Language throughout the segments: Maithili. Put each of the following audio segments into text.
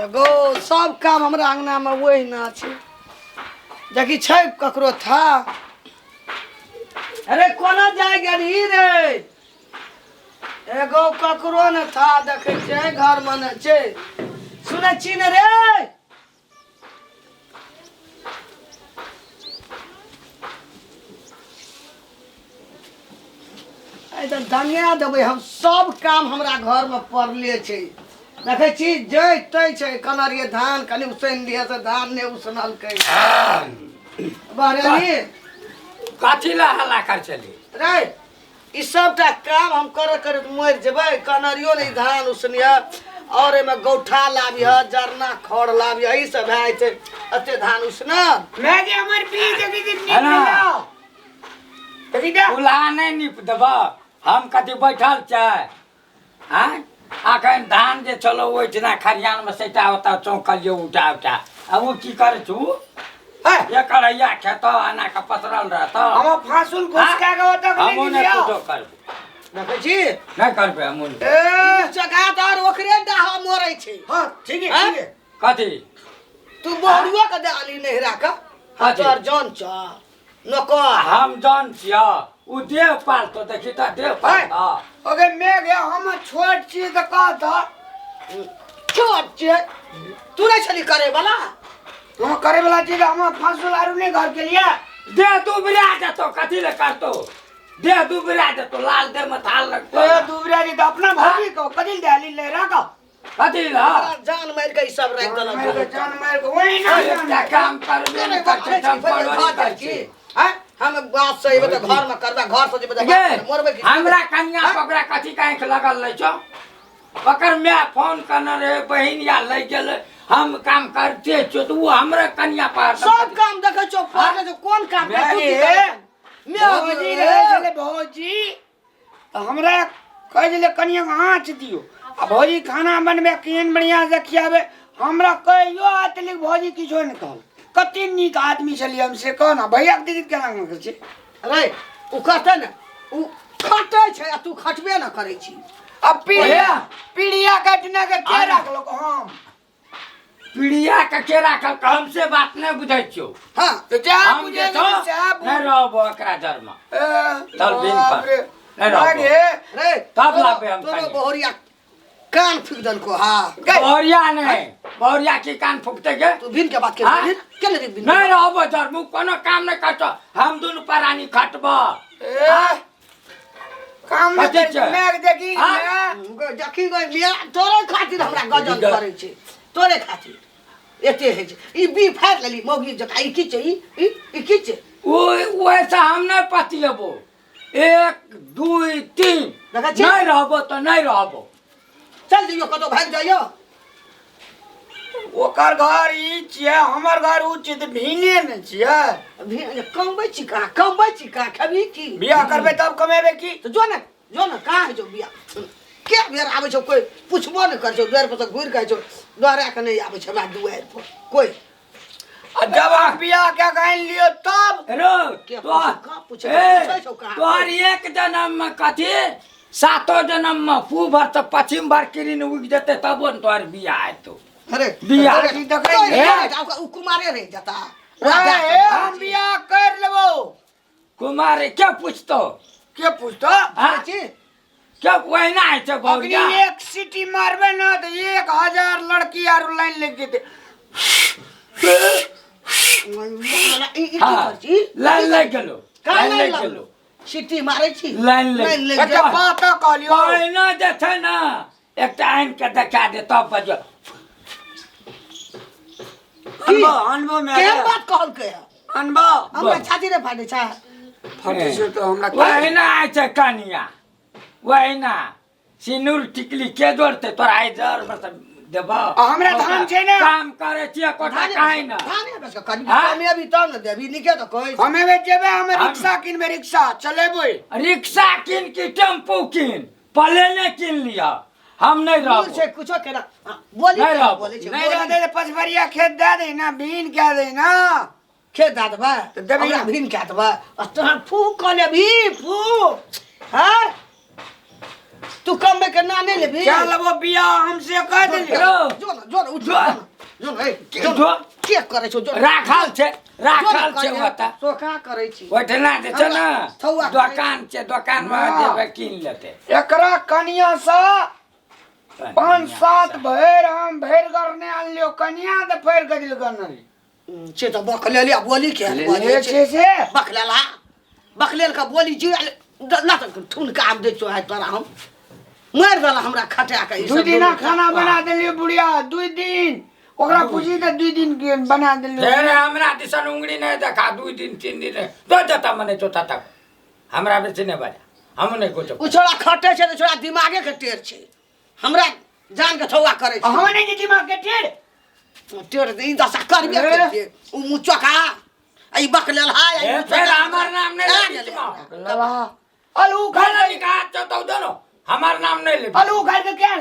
एगो सब काम हमरा अंगना में वही ना छै देखी छै ककरो था। अरे कोना जाय गेलही रे? एगो ककरो न था, देखै छै घर में न छै। सुनै छी ने रे? आइ तऽ दंगा देबै हम। सब काम हमरा घर में पड़ले छै, देखै छी जै तै छै। कनरिये धान कनि उसनि लिहे से धान नहि उसनलकै। बहरानी कथी ला हल्ला कर चली रे? ई सबटा काम हम करत करत मरि जेबै। कनरियो नहि धान उसनिह और एहिमे गौठा लाबिह, जरना खड़ लाबिह, ई सब भए जाइ छै एते धान उसनल। मैं जे हमर बीज देखी जे नीक है ना? भेलौ। देखी दे। चूल्हा नहि नीप देबह, हम कथी बैठल छै? आँय, अखन धान जे छलो ओहिठिना खरिहानमे सैटा ओतऽ चौंकलियो उठा उठा। आ ओ की करै छु? है। एक अढ़ैया खेत एना कऽ पसरल रहत। हम फांसुल घुसका के ओतऽ हमहूँ नहि नहि लियौ। कुछो करबै। देखै छी? नहि करबै हमहूँ नहि। ए, चगा तऽ ओकरे डाह मरै छै। हाँ, ठीक है, हैं? ठीक है। कथी? तू बहुरुआ के दे आली नहिरा के। कथी? तोहर जन छ नौकर। हम जन छियऽ, ओ देह पालतो, देखी तऽ देह पालतो। ओके मेघ है, हम छोट छी तऽ कह तऽ। छोट छियै, तू नहि छली करे वाला? हम करे वाला चीज, हम फांसुल आरू नहीं घर के लिए। देह दुबरा जेतो, कथी ले करतो? देह दुबरा जेतो, लाल देह में थाल लगतो। ए दुबरा जी तऽ अपना भौजी को कथी ले आली ले राखो। कथी ला? हमरा जान मारि के ई सब राखि देलक। मारि के, जान मारि के वही ना। एकटा काम करबे नहि करतै, हम पड़ोसी करै छी। आँय, हम बात से अयबै तऽ घर में करबै, घर से जेबै तऽ गे, बात से मरबै की? हमरा कन्या पर ओकरा कथी के आँखि लगल रहै छौ? ओकर माय फोन करने रहे, बहिन या लै गेल। हम काम करते छियो तऽ ओ हमरा कन्या पर सब काम देखै छौ पढ़ने छौ, कोन काम माय तू की रे। करै छौ? माय भौजी रे। रहै छलै भौजी तऽ हमरा कहै छलै कनिया आँच दियौ आ भौजी खाना बनबै केहन बढ़िआँ से खियाबै। हमरा कहियो आज तक भौजी किछो नहि कहल। कते नीक आदमी छलियै हम, से कह ने भैयाके दीदी केना करै छै। रे ओ कहतै ने, ओ खटै छै आ तू खटबे ने करै छी। आ पीढ़िया ओहे। पीढ़िया काटने के के राखलक? हम पीढ़िया के के राखल? हम से बात नहि बुझै छियौ। हाँ। तऽ जा हम बुझै जे छौ नहि सएह बुझ। नहि रहबो एकरा जरमे। ए, चल बिन पर। बाप रे। नहि रहबो। रे रे तब तोरो- लाबे हम तोरो कनिया। बहुरिया कान फूक देलको। हाँ। गै, बहुरिया नहि, बहुरिया की कान फूकते गे? तू भिन के बात के हाँ? भिन के ले भिन। नहि रहबो जरमू, कोनो काम नहि करतो, हम दुनू प्राणी खटबो। ए, काम नहि कथी करै छै? मेघ देखी। हाँ? मैं देखी गई मिया, तोरे खातिर हमरा गजल करै छै, तोरे खातिर एते होइ छै। ई बी फाड़ि लेली मौगी जकाँ। ई की छै? ई ई ई की छै? ओ ओहिसँ हम नहि पतिएबो। 1 2 3। देखै छी? नहि रहबो तऽ नहि रहबो। चल जइयो, कतौ भागि जइयो। ओकर घर ई छियै, हमर घर उ छियै, तऽ भिने ने छियै। कमबै छी कहाँ? कमबै छी कहाँ? खेबही की? बियाह करबै तब कमेबै की? तऽ जो ने, जो ने, कहाँ होइ छौ बियाह? के बेर आबै छौ? कोइ पुछबो नहि करै छौ। दुआरि पर से घुरि कऽ छौ, दोहरा कऽ नहि आबै छौ हमरा दुआरि पर कोइ। आ जब हम बियाह कए कऽ आनि लियौ तब रो के तोहर कहाँ पूछै? ए, पूछै छौ कहाँ? तोहर एक जन्म में कथी, सातो जन्म में पूब भर से पश्चिम भर किरिन उगि जेतै तबो ने तोहर बियाह हेतौ। अरे बियाह। तोरे- की देखै तोरे- छी? तोरे- ओ कुमारे रहि जता। ए, हम बियाह कर लेबौ। कुमारे के पूछतो? के पूछतो? हाँ? छी? के ओहिना होइ छै अखनी बहुरिया? एक सीटी मारबै ने तऽ 1000 लड़की आरू लाइन लागि जेतै। ई ई की हाँ, करै छी? लाइन लागि गेलो। कहाँ लाइन लाइन लागि लागल? गेलो। सीटी मारै छी? लाइन लागि लाइन लागि एकटा गेल। बात कहलियौ। पहिने जे छै ने एकटा आनि के देखा दे तब बजो। अनबो अनबो केहन मेरे बात कहलकै हँ? अनबो। हमरा छाती रे फाटै छै। फटे छै तऽ हमरा ओहिना आइ छै कनिया, ओहिना सिनूर टिकली के जोड़तै तोरा? आइ जर में से देबो। आ हमरा धान छै ने। काम करै छियै कोठा काहे ने? धाने बस कनि हाँ? कमेबी तब ने देबी, नीके तऽ कहै छै। हम एबे जेबै, हम रिक्शा किनबै, रिक्शा चलेबै। रिक्शा कीन कि टेम्पू कीन, प्लेने कीन लिअ, हम नहि दूर रहबो। छै कुछो केना हाँ, बोली नहि केना रहबो। बोलै छै? नहि बोली। रहतै तऽ पचभरिया खेत दए दे ने, बीन कए दे ने। खेत दए देबै? तऽ देबै हमरा ने। भीन कए देबै आ तोहर फूक कऽ लेबही फूक। हाँ? तू कमबे के ना नहीं लेबी क्या लेबो बियाह हमसे कह देलियो रो। जो ना जो ना उठ जो। जो ना ए जो। जो के करे छौ जो राखल छै राखल छै ओतऽ सोखा करै छी ओहिठिना जे छै ने थौआ दोकान छै दोकान मे हाँ। जेबै कीन लेतै एकरा कनिया से 5-7 भरि हम भरि गरने आनलियो कनिया तऽ फड़ि के दिल गरने से तऽ बकलेल आ बोली के ले छै से बकलेल हा बकलेल के बोली जी ना तऽ ठुनका हम दै छौ आइ तोरा हम मारि देला हमरा खटा के ई दू सब दिना दुनू खाना बना देलियो बुढ़िया 2 दिन ओकरा पूछी तऽ 2 दिन के बना देलियो फेर हमरा दिसन उंगली नहि देखा 2 दिन 3 दिन दो जता मने चौथा तक हमरा बेसी नहि बजा हम नहि कुछो ओ छोड़ा खटे छै तऽ छोड़ा दिमागे के टेढ़ छै हमरा जान के थौआ करै छै हम नहि दिमाग के टेढ़ टेढ़ ई दशा करबे ए। करते ओ मुँह चोखा आ ई बकलेल हा आ ई ए, मुँह फेर चोखा। हमर नाम नहि आ ले गेलै बीचमे। हमरा। लला आलू खा खाना निकाल चौथा दोनो हमार नाम नहीं ले आलू खा के क्या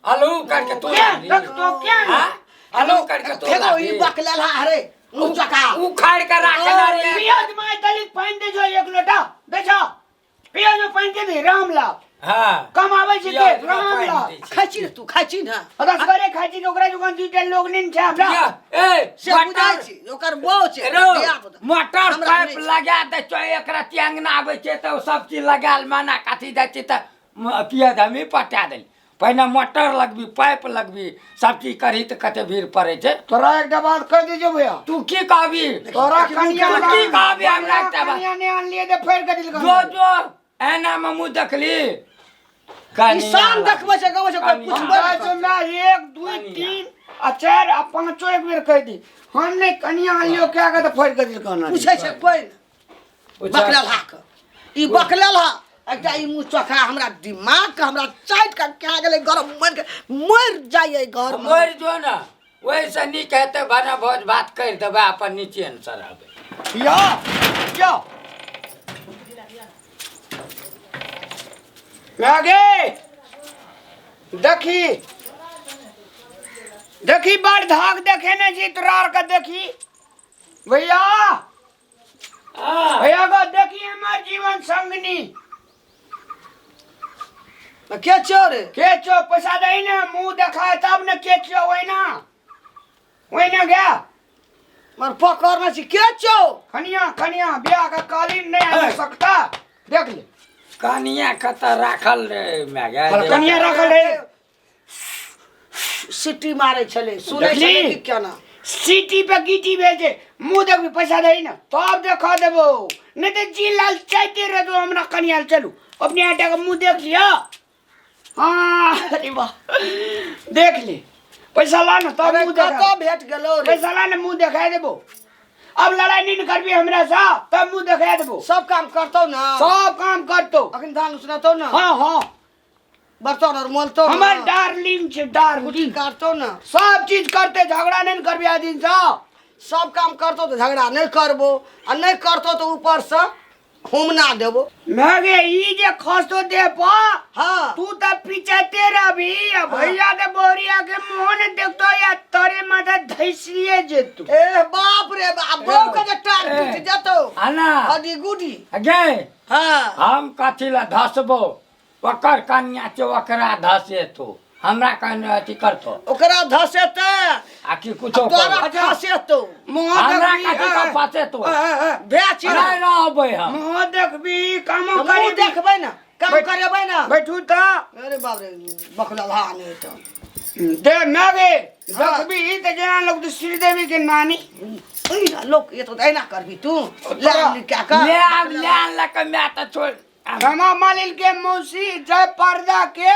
आलू करके तो क्या रख तो क्या हाँ? आलू करके तो फेरो ई बकलेल हा रे मुँह चोखा उखाड़ के राखल रे पियाज में तली पानी दे जो एक लोटा दे जो पियाज में पानी दे दे राम लाल हाँ कम आबै छै के पियाज में राम पानि लाल दै छै। खाइ छी ने तू खाइ छी ने अदस करे खाइ छी के ओकरा जुगान दुईटा लोग नहीं छै हमरा या, ए से बुझाइ मटर छी ओकर बौ छै रो, धिया-पुता। मोटर हमरा पाइप नहि छै। लगा दै छौ एक रति अंगना आबै छै तऽ ओ सब चीज लगायल माना कथी दै छै तऽ पियाज हमही पटा देली पहिने मोटर लगबी पाइप लगबी सब चीज करही तऽ कते भीड़ पड़ै छै तोरा एकटा बात कह दे भैया तू की कहबी तोरा कनिया तू की कहबी हमरा एकटा बात कनिया नहीं आनलिए ते फेर के दिल जो जो एना में मुँह देखली ईशान देखबै छै गाँव छै कोइ कनिया। पुछबै नहि करतै। मैं 1 2 3 आ 4 आ 5 एक बेर कह दी हम नहीं कनिया आनलियो क्या के तो फेर के दिल कहना पूछै छै कोइ नहि बकलेल हा के ई बकलेल हा एकटा ई मुँह चोखा हमरा दिमाग के हमरा चाटि के खा गेलै गरम मरि के मरि जाइए घर मे मरि जो ने ओहिसँ नीक हेतै भने भोज भात करि देबै अपन निचेनसँ रहबै या या गे देखी देखी बड़ धाक देखे ने छी तोरा आर के देखी भैया भैया गो देखी हमर जीवन संगनी के छौ रे के छो पैसा दही ने मुंह देखाय तब ने के छो ओहिना ओहिना गया मर पकड़ने छी के छौ खनिया खनिया बियाह का कालीन नहीं आ सकता देख ले कनिया कतऽ राखल रे माय गे कनिया राखल है सीटी मारै छलै सुनै देखली? छलै कि केना सीटी पे गीटी भेजे मुंह देखबी पैसा दही ना तब देखा देबो नहीं तो जी लाल चाहते रह दो हमरा कनिया चलू अपने आटा का मुंह देख लिया हाँ अरे वाह देख ले पैसा ला ना तब अरे मुंह देखा कतऽ भेट गेलौ रे पैसा ला ना मुंह देखा देबो अब लड़ाई नहीं करबी हमरा सा तब मुंह देखा देबो सब काम करतौ ना सब काम करतो अखन धान उसनतौ ना हाँ हाँ बर्तन और मोलतौ ना हमर डार्लिंग छे डार्लिंग करतौ ना सब चीज करते झगड़ा नहीं करबी आ दिन सा सब काम करतौ तऽ झगड़ा नहि करबो आ नहि करतौ तऽ ऊपरसँ हुमना देबो मैं ई जे खसतो दे पा हाँ तू त पिचते रहबी आ भैया के बोरिया के मुंह ने देखतो या तोरे माथा धैसिए जेतू ए बाप रे बाप बौ के जे टांग टूटि जेतौ आना हड्डी गुडी गे हाँ हम कथी लए धसबो ओकर कनिया छै ओकरा धसेतो हमरा कहने अथी करतो ओकरा धसेतै आ कि कुछो तोरा करतो। खसेतौ मुंह हमरा देखबी कथी का फसेतो भए छी नहि रहबै हम मुंह देखबी कामो मुँह करी देखबै ने काम करेबै ने बैठू त अरे बाप रे बकला नहीं तो दे मैं गे देखबी त जेना लोग तो श्रीदेवी के नानी ओइ लोक ये तो एना करबी तू ले आन क्या कर ले आब ले आन लऽ कऽ माय तऽ छोड़ हेमा मालिन के मौसी जय पर्दा के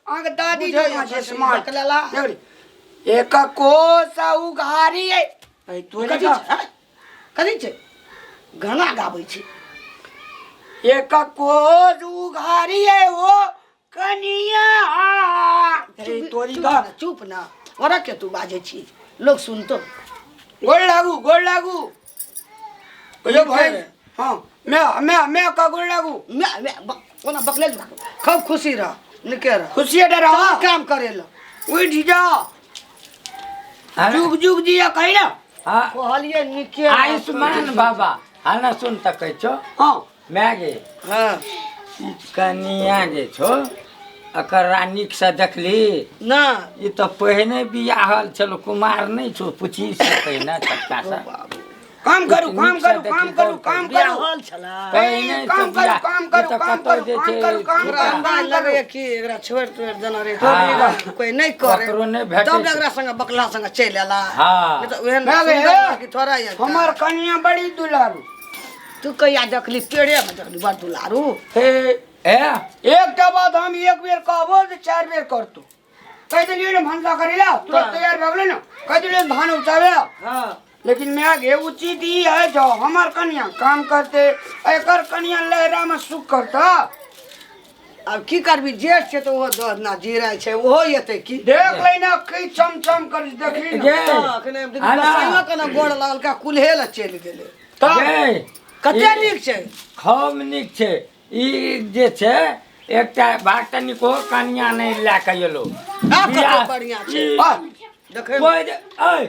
अहाँके दादी बुझै जकाँ छै छै, स्मार्ट बकलेला। देखली एक कोस उघारी है ऐ तोरे कथी का छै कथी छै गाना गाबै छै एक कोस उघारी है वो कनिया ऐ तोरी चुप का ना, चुप ना ओरा के तू बाजै छी लोग सुनतो गोड़ लागू गोड़ लागू कहियो भाई हाँ मैं मैं मैं का गोड़ लागू मैं मैं ओना बकले खूब खुशी रह निके रह खुशी डर सब काम करेला उठ जा जुग जुग जिया कही ना हाँ कहलिए निके रह। आयुष्मान बाबा हाँ ना सुन तकै छौ हाँ माय गे हाँ ई कनिया जे छौ एकरा नीकसँ देखली? ना। ई तऽ पहिने बियाहल छलो, कुमार नहि छौ, पुछी से पहिने छोटका से। काम करू, काम नीकसँ करू, काम देखी, करू, गौर काम करू। बियाहल छला। पहिने काम तऽ करू, बियाह- काम ई करू, तऽ काम कतौ करू, जे काम छै करू, काम छोटा। करू। हमरा लगैए कि एकरा छोड़ि तोड़ि देना रे। हाँ। कोई नहि करे, ककरो नहि भेटै तब छै। एकरा संगे बकला संगे चलि एला। हाँ। नहि तऽ ओहन भए गेल, सुन्दर हे। लड़की थोड़ा यऽ। हमर कनिया बड़ी दुलारू। तू कहिया देखली? पेड़े में देखली बड़ दुलारू। हे। ए। एकटा बात हम एक बेर कहबो तऽ चारि बेर करतो। कहि देलियै ने भनसा करै ला, तुरंत तैयार भऽ गेलै ने। कहि देलियै धान उपजाबै ला। हाँ। लेकिन माय गे, उचित ई है जो हमर कनिया काम करते, एकर कनिया लहरा में सुख करता। आब की करबी, जेठ छै तऽ ओहो दह ना जीरै छै, ओहो एतै की। देख ले ना की चमचम कर, देखी ना। गे। तऽ अखने देखी आना। बसैयो केना गोड़ लगलका कुल्हे लए चलि गेलै। तब गे, कते ई नीक छै। खूब नीक छै। ई जे छै एकटा भाग तनिको कनिया नहि लए कऽ एलौ। आब कते बियाह- बढ़िआँ छै। ई- वाह। देखै कोइ जे- ऐ,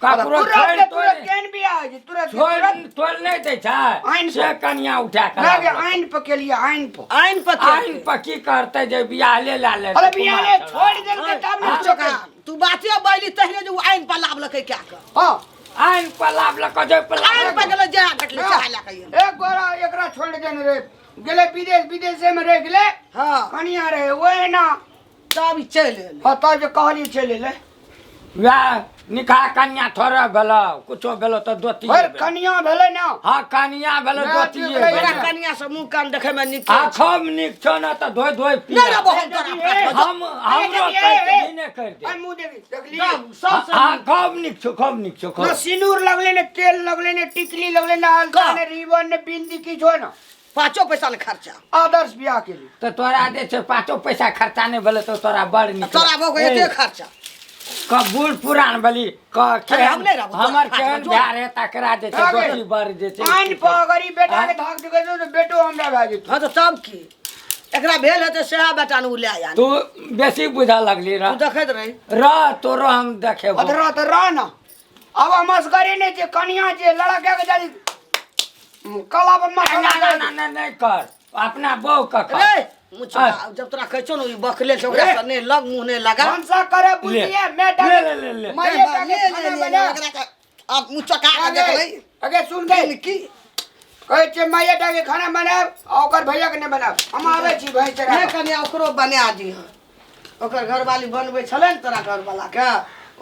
ककरो तुरंत छोड़ि के तुरंत तोड़ि केहन बियाह होइ छै? तुरंत के छोड़ि तुरंत। तोड़ि नहि दै छै आइन से कनिया उठा कऽ ना गे, लाबलक। आइन पर केलिए, आइन पर। आइन पर आइन पर की करतै जे बियाह ले ला ले? अरे बियाह ले छोड़ि देलकै तब ने। चोका तू बाते बैली तहने जे ओ आइन पर लाबलकै क्या कऽ। हाँ। आइन पर लाबलक जे पर आइन पर गेलै जे भेटलै चाह लए कऽ एलै। एक गोरा एकरा छोड़ि देने रे गेलै विदेश, विदेशे में रहि गेलै। हाँ। कनिया रहे ओहे ना। तब ई चलि एलै। हाँ, तब जे कहलियै चलि एलै। वएह निकाह कन्या थोड़े भेलौ, कुछो भेलौ तऽ दोती। भरि कनिया भेलै ना। हाँ, कनिया भेलौ। वएह दोतिये ठीक रहै। तोरा भेलौ। कनिया से मुँह कान देखै में नीक। आ खूब नीक छौ ने तऽ धोइ धोइ नहि पिया। रे बहुत तोरा ए, हम हमरो ए, ए, कहि ए, नहि करि दे। आइ मुँह देखी देखली। सब हाँ, खूब नीक छौ, खूब नीक छौ, ना खूब। सिनूर लगले ने तेल लगले ने टिकली लगले ने अलता का? ने रिबन ने बिंदी किछो ना। पाँचो पैसा ने खर्चा। आदर्श बियाह के लिए। तऽ तोरा जे छै पाँचो पैसा खर्चा नहि भेलै तऽ तोरा बड़ नीक। तोरा बहु के ए, एते खर्चा। क बूढ़ पुरान बली क अरे हम नहि रहबो, तोरा हमर फाटल केहन जो। भए रहे तकरा जे छै आगे। दोती बड़ जे छै। आइन पर अगर ई बेटा के धाक देबै तऽ बेटो हमरा भए जेतै। हाँ तऽ तब की एकरा भेल हेतै सएह बेटा ने ओ लए आयल। तू बेसी बुझऽ लगली। तू रह। देखैत रही। रह, तोरो हम देखेबो। अधरा तऽ रह ना। आब हम असगरे नहि छै, कनिया छै, लड़का के जाली कला पर ना मसाला ना ना ना नहि कर, अपना बहू के कर। रे मुचका, जब तोरा कहै छौ ने ई बकले छै, ओकरा रे। से नहि लग, मुँह नहि लगा। भनसा करे बुझिए मैं ले, ले, ले, ले। मैं ले, ले, ले, ले, बना ओकरा के आब मुचका के देखलै। अगे सुन गे। की? कहै छै माइए टा के खाना बनायब आ ओकर भैया के नहि बनायब। हम आबै छी भैंस चरा नहि कनिया, ओकरो बना दिह। ओकर घरवाली बनबै छलै ने तोरा घरवालाके,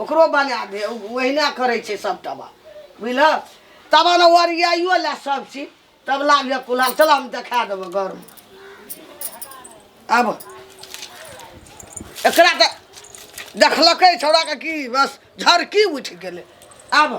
ओकरो बना दे। ओ ओहिना करै छै सबटा बात, बुझलह? तब ने ओरियाइयो लए सब चीज, तब लाबिह कुल्हाड़। चल, हम देखा देबो घरमे। आब एकरा तऽ देखलकै छौड़ाके की बस झरकी उठि गेलै। आब